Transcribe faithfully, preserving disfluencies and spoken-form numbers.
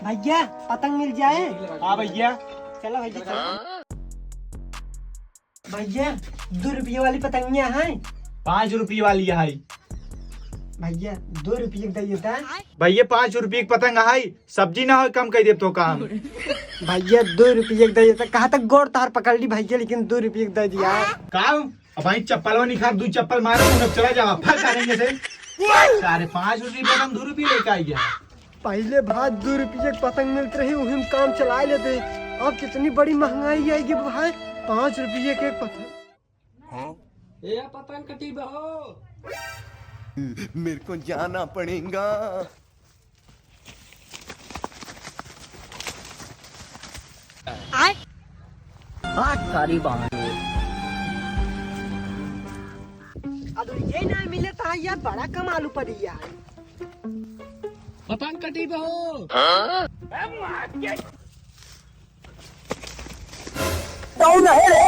भैया, पतंग मिल जाए? हाँ भैया। चलो भैया, चलो। भैया, दो रुपये वाली पतंगिया है? पाँच रुपये वाली है। भैया, दो रुपये के दे देता। भैया, पाँच रुपये की पतंग है, सब्जी ना हो, कम कर देब तो काम। भैया, दो रुपये के दे देता। कहाँ तक गोड़ तार पकड़ ली भैया, लेकिन दो रुपये के दे दिया। का? अब भाई चप्पल नहीं खा, दो चप्पल मारो, उन्हें चला जावा, फट करेंगे से। सारे पाँच रुपये पर हम दो रुपये लेके आई है। पहले भाई दो रुपये की पतंग मिलत रही, वही में काम चला लेते। अब कितनी बड़ी महंगाई आएगी भाई, पाँच रुपये के एक पतंग। ए पतंग कटी बहो। मेरे को जाना पड़ेगा। आय। हाथ सारी बाहर। अब ये ना मिले तो यार बड़ा कमाल ऊपर ही यार। पतंग कटी बहो। कौन है रे?